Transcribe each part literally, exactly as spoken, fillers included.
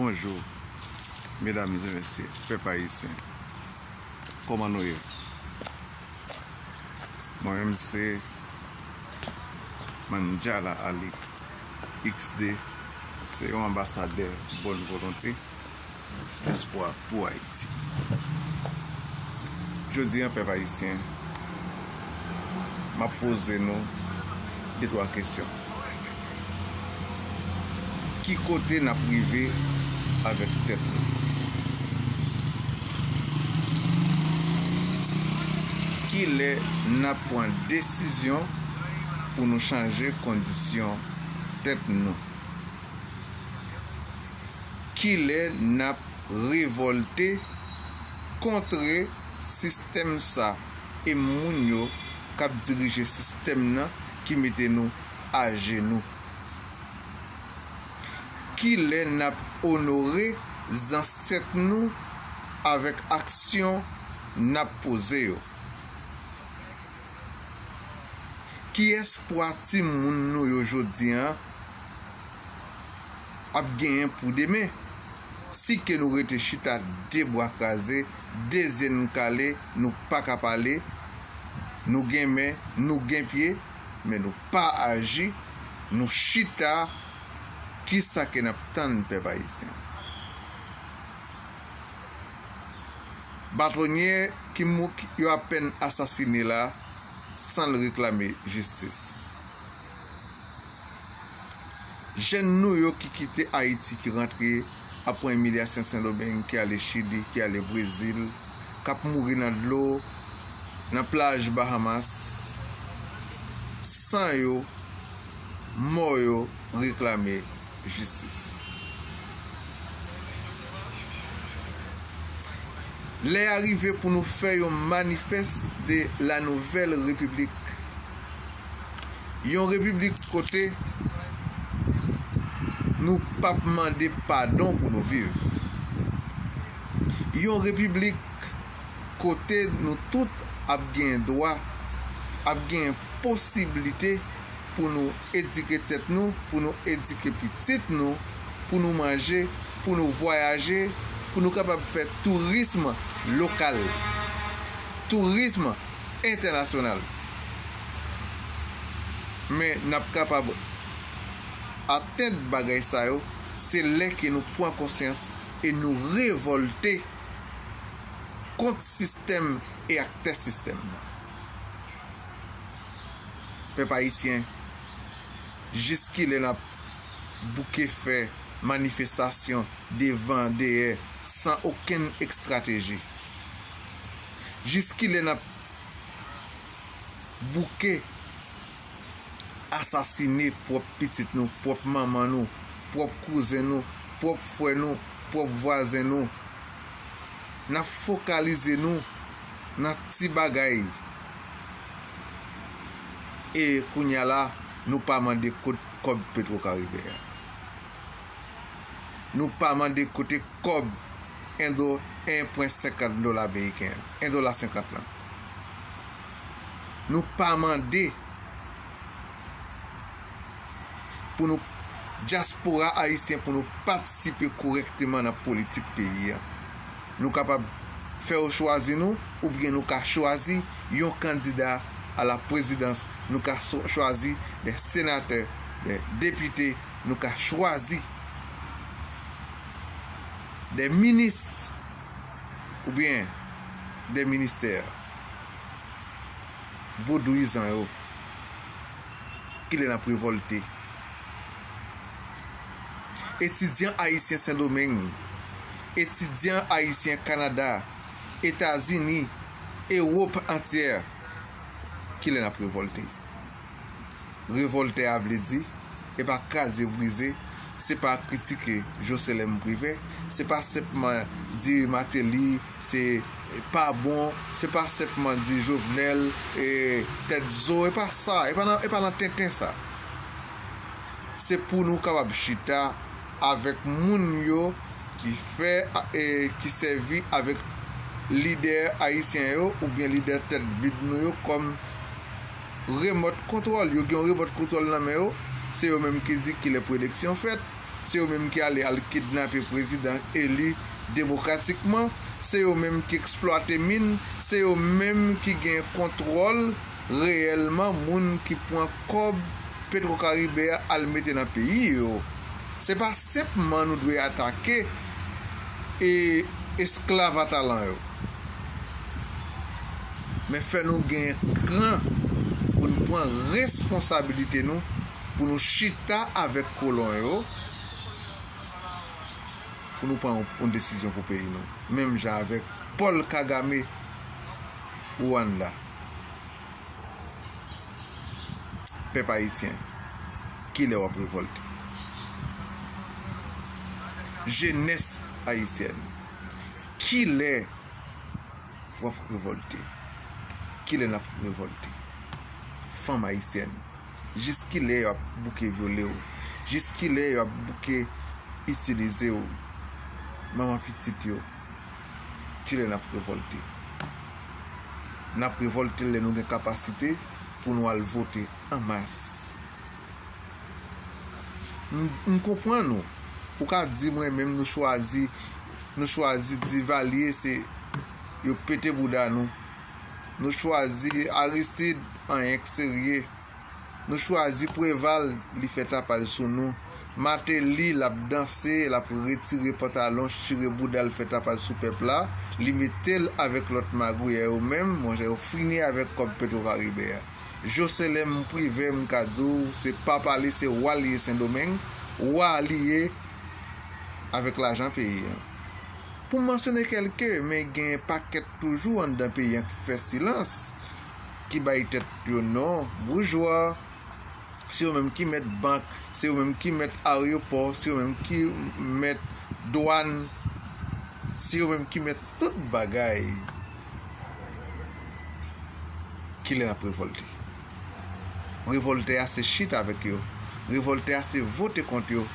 Bonjou, medam e mesye, pèp ayisyen. Kòman nou ye? Mwen menm se Mandjala Ali, X D, se yon anbasadè bòn volonte, espwa pou Ayiti. Jodi a, pèp ayisyen, m ap poze nou de twa kesyon. Ki kote n ap rive avèk tèt nou? Kilè n ap pran desizyon pou nou chanje kondisyon tèt nou? Kilè n ap revòlte kontre sistèm sa e moun yo k ap dirije sistèm nan ki mete nou ajenou? Kilè n ap onore zansèt nou avèk aksyon n ap poze yo? Ki espwa timoun nou yo jodi a ap genyen pou demen? Si ke nou rete chita de bra kraze, de zye n kale, nou pa ka pale, nou gen men, nou gen pye, men nou pa aji, nou chita, kisa ke n ap tann, pèp ayisyen? Batonye ki mou-, yo apèn asasine la, san l reklame jistis. Jèn nou yo ki kite Ayiti, ki rantre, ap pran imilyasyon Sendomeng, ki ale Chili, ki ale Brezil, k ap mouri nan dlo, nan plaj Bahamas, san yo, mò yo reklame jistis. Lè a rive pou nou fè yon manifès de la nouvelle république. Yon repiblik kote nou p ap mande padon pou nou viv. Yon repiblik kote nou tout ap gen dwa, ap gen posiblite pou nou edike tèt nou, pou nou edike pitit nou, pou nou manje, pou nou vwayaje, pou nou kapab fè tourism lokal, tourism entènasyonal. Men n ap kapab atenn bagay sa yo, se lè ke nou pran konsyans e nou revòlte kont sistèm e aktè sistèm nan. Pèp ayisyen, jiskilè n ap bouke fè manifestasyon devan, dèyè, san okenn estrateji? Jiskilè n ap bouke asasine pwòp pitit nou, pwòp manman nou, pwòp kouzen nou, pwòp frè nou, pwòp vwazen nou? N ap fokalize nou nan ti bagay. E kounye a la, nou pa mande kot kòb Petwokaribe a. Nou pa mande kote kòb en do-, en pwen senkant dola ameriken an, en dola senkant lan. Nou pa mande pou nou, dyaspora ayisyen, pou nou patisipe korèkteman nan politik peyi a. Nou kapab fè yo chwazi nou, oubyen nou ka chwazi yon kandida a la prezidans, nou ka so-, chwazi de senatè, de depite, nou ka chwazi de minis oubyen de ministè. Vodouyizan yo, kilè n ap revòlte? Etidyan ayisyen Sendomeng, etidyan ayisyen Kanada, Etazini, Ewòp antyè, kilè n ap revòlte? Revòlte a vle di, e pa kraze brize, se pa kritike Jocelerme Privert, se pa senpman di Martelly se pa bon, se pa senpman di Jovenel, e, tèt zo, e pa sa, e pa nan, e pa nan tenten sa. Se pou nou kapab chita avèk moun yo ki fè, e, ki sèvi avèk lidè ayisyen yo oubyen lidè tèt vid nou yo kòm remòt kontwòl. Yo gen yon remòt kontwòl nan men yo. Se yo menm ki di kilè pou eleksyon fèt. Se yo menm ki ale al kidnape prezidan eli demokratikman. Se yo menm ki eksplwate min. Se yo menm ki gen kontwòl reyèlman moun ki pran kòb Petwokaribe a al mete nan peyi yo. Se pa senpman nou dwe atake e esklav atalan yo. Men fè nou gen kran pou n pran responsabilite nou, pou nou chita avèk kolon yo, pou nou pran yon, yon desizyon pou peyi nou. Menm jan avèk Paul Kagame Rwanda. Pèp ayisyen, kilè w ap revòlte? Jenès ayisyèn, kilè w ap revòlte? Kilè n ap revòlte? Fanm ayisyèn, jiskilè y ap bouke vyole w? Jiskilè y ap bouke itilize w? Manman pitit yo, kilè n ap revòlte? N ap revòlte lè nou gen kapasite pou nou al vote an mas. M, m konprann ou. Ou ka di mwen menm nou chwazi, nou chwazi Divalye, se yo pete bouda nou. Nou chwazi Aristide, anyen k serye. Nou chwazi Preval, li fè tapaj sou nou. Martelly, l ap danse, l ap retire pantalon, chire bouda l, fè tapaj sou pèp la. Li mete l avèk lòt magouyè yo menm, monchè, yo fini avèk kòb Petwokaribe a. Jocelerme Privert, m ka di w, se papa li, se wa li ye Sendomeng, wa li ye avèk lajan peyi a. Pou m mansyone kèlke, men gen pakèt toujou anndan peyi a k fè silans, ki bay tèt yo non, boujwa, se yo menm ki mèt bank, se yo menm ki mèt aryopò, se yo menm ki mèt dwàn, se yo menm ki mèt tout bagay. Kilè n ap revòlte? Revòlte a se chita avèk yo. Revòlte a se vote kont yo.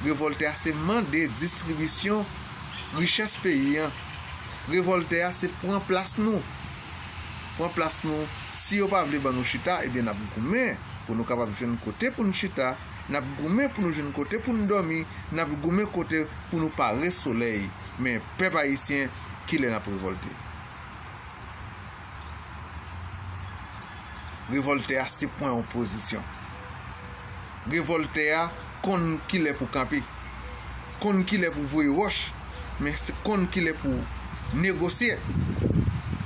Revòlte a se mande distribisyon richès peyi an. Revòlte a se pran plas nou. Pran plas nou. Si yo pa vle ban nou chita, ebyen n ap goumen pou nou kapab jwenn kote pou n chita. N ap goumen pou nou jwenn kote pou n dòmi. N ap goumen kote pou nou pare solèy. Men pèp ayisyen, kilè n ap revòlte? Revòlte a se pran yon pozisyon. Revòlte a konn kilè pou kanpe, konn kilè pou voye wòch, men se konn kilè pou negosye,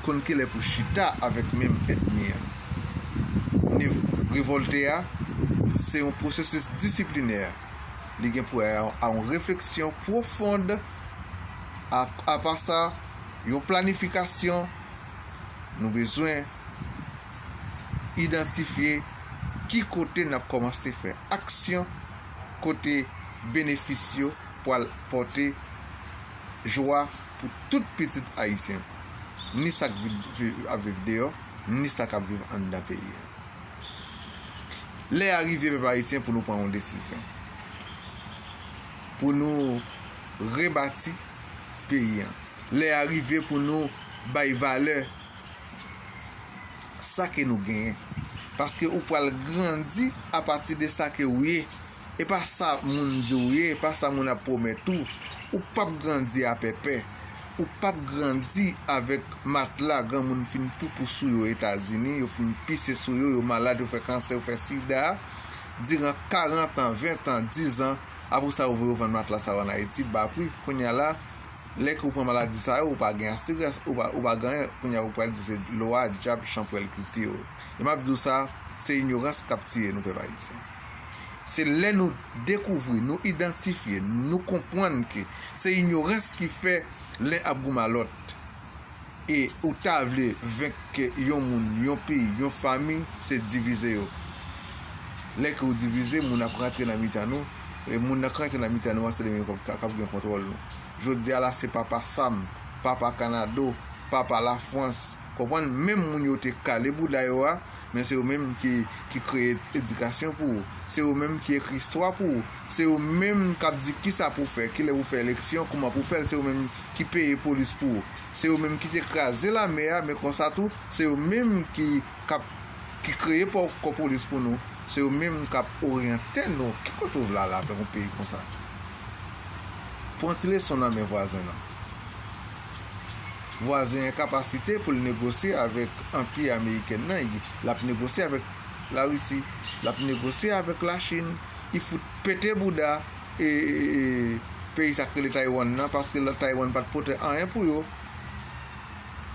konn kilè pou chita avèk menm ènmi an. Ne-, revòlte a se yon pwosesis disiplinè. Li gen pou wè a, a yon refleksyon pwofond, a, apa sa, yon planifikasyon. Nou bezwen idantifye ki kote n ap kòmanse fè aksyon, kote benefis yo pral pòte jwa pou tout pitit ayisyen, ni sa k viv, viv, ap viv deyò, ni sa k ap viv anndan peyi a. Lè a rive, pèp ayisyen, pou nou pran yon desizyon, pou nou rebati peyi a. Lè a rive pou nou bay valè sa ke nou genyen. Paske ou pral grandi apati de sa ke ou ye. E pa sa moun di w ye, e pa sa moun ap pwomèt ou. Ou p ap grandi a pèpè. Ou p ap grandi avèk matla granmoun fin poupou sou yo Etazini, yo fin pise sou yo, yo malad, yo fè kansè, yo fè sida, diran karant an, ven an, diz an, apre sa yo voye yo vann matla sa yo ann Ayiti, ba pri. Kounye a la, lè ke ou pran maladi sa yo, ou pa gen asirans, ou pa, ou pa gen anyen, kounye a ou pral di se lwa, dyab, chanpwèl ki tiye w. E m ap di w sa, se inyorans k ap tiye nou, pèp ayisyen. Se lè nou dekouvri, nou idantifye, nou konprann ke se inyorans ki fè len ap goumen a lòt. E ou ta vle venk yon moun, yon peyi, yon fanmi, se divize yo. Lè ke ou divize, moun ap rantre nan mitan nou, e moun nan k rantre nan mitan nou an, se li menm k ap, k ap gen kontwòl nou. Jodi a la, se papa Sam, papa Kanado, papa Lafrans, konprann, menm moun yo te kale bouda yo a, men se yo menm ki, ki kreye edikasyon pou ou. Se yo menm ki ekri istwa pou ou. Se yo menm k ap di kisa pou w fè, kilè pou w fè eleksyon, kouman pou w fè l. Se yo menm ki peye polis pou ou. Se yo menm ki te kraze lame a, men konsa tou, se yo menm ki, k ap, ki kreye pò, kò polis pou nou. Se yo menm k ap oryante nou. Ki kote w vle al avèk yon peyi konsa? Pran ti leson nan men vwazen an. Vwazen an kapasite pou l negosye avèk anpi amerikèn nan, l ap negosye avèk Larisi, l ap negosye avèk Lachin. Li fout pete bouda e, e, e, peyi sa k rele Taiwan nan, paske Taiwan pa t pote anyen pou yo.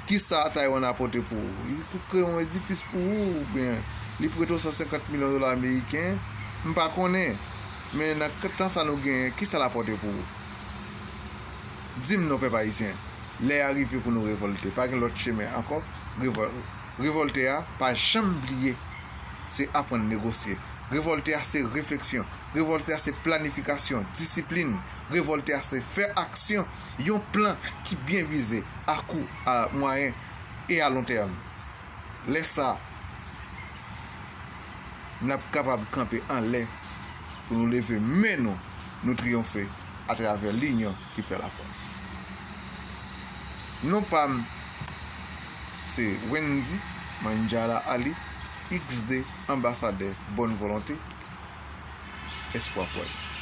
Kisa Taiwan apòte pou ou? Li kreye yon edifis pou ou, oubyen li prete w san senkant milyon dola ameriken? M pa konnen. Men nan tan sa nou genyen, kisa l apòte pou ou? Di m non, pèp ayisyen. Lè a rive pou nou revòlte. Pa gen lòt chemen ankò. Revòl-, revòlte a, pa janm bliye, se aprann negosye. Revòlte a, se refleksyon. Revòlte a, se planifikasyon, disiplin. Revòlte a, se fè aksyon. Yon plan ki byen vize, a kou, a mwayen e a lon tèm. Lè sa, n ap kapab kanpe anlè pou nou leve men nou, nou triyonfe atravè linyon ki fè lafòs. Non pa m, se Wendy Mandjala Ali, X D, anbasadè bòn volonte, Espwa Pwèt.